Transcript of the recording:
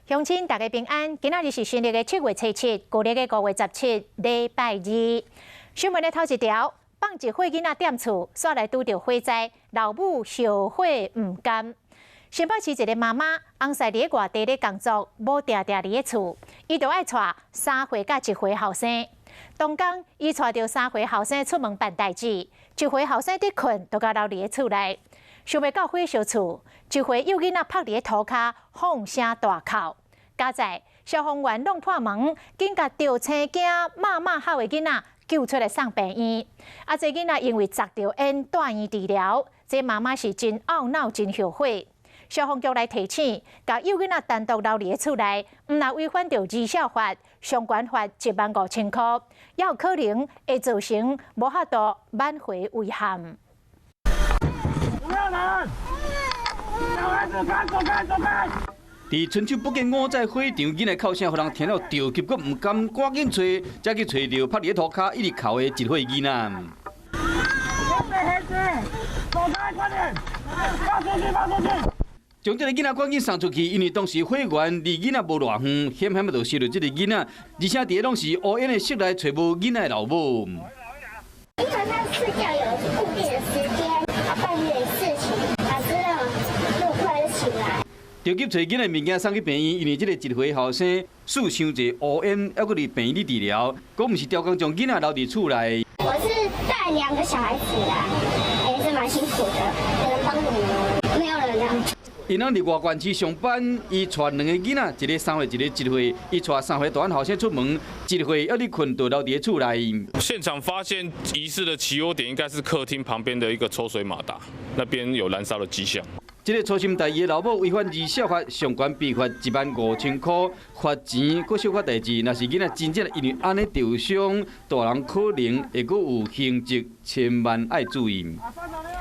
鄉親大家平安，今仔日是新曆的7月初7，舊曆的5月17，禮拜二。新聞的頭一條，放一歲囡仔踮厝，煞來拄著火災，老母燒火毋甘。新北市一个媽媽，翁婿佇咧外地咧工作，無定定佇咧厝，伊就愛帶3歲佮1歲後生。當工伊帶著三歲後生出門辦代誌，一歲後生佇睏，就共留佇咧厝內。想袂到火燒厝，一歲幼囡仔趴佇咧塗跤，放聲大哭。佳哉消防員弄破門，緊共著青驚、媽媽哭的囡仔救出來送病院。啊，這囡仔因為齧著煙蹛院治療，這媽媽是真懊惱、真後悔。消防局來提醒，共幼囡仔單獨留佇咧厝內，毋但違反著兒少法，上懸罰15,000箍，也有可能會造成無法度挽回遺憾。不要人！小孩子，趕走開，走開！佇春秋北建五載火場，囡仔哭聲，予人聽了著急，閣毋甘，趕緊揣，才去揣著趴佇咧塗跤一直哭的一歲囡仔。黑子，走開，快點！放出去，放出去！將這个囡仔趕緊送出去，因為當時火源離囡仔無偌遠，險險就燒著這个囡仔，而且佇咧攏是烏煙的室內，揣無囡仔的老母。因為他睡覺有固定的時間，辦點事情，老是那麼快就起來。著急揣囡仔物件送去病院，因為這个一歲後生吸傷濟烏煙，猶閣佇病院裡治療，閣毋是刁工將囡仔留佇厝內。我是帶兩個小孩子啦，也是蠻辛苦的，有人幫你嗎？沒有人啊。𪜶攏佇外縣市上班，伊帶兩个囡仔，一个3歲，一個一歲。伊帶3歲大漢後生出門，一歲猶佇睏，就留佇咧厝內。現場發現疑似的起火點應該是客廳旁邊的一個抽水馬達，那邊有燃燒的跡象。這个粗心大意的老母違反兒少法，上懸被罰15,000箍，罰錢閣小可代誌。若是囡仔真正因為按呢受傷，大人可能會閣有刑責，千萬愛注意。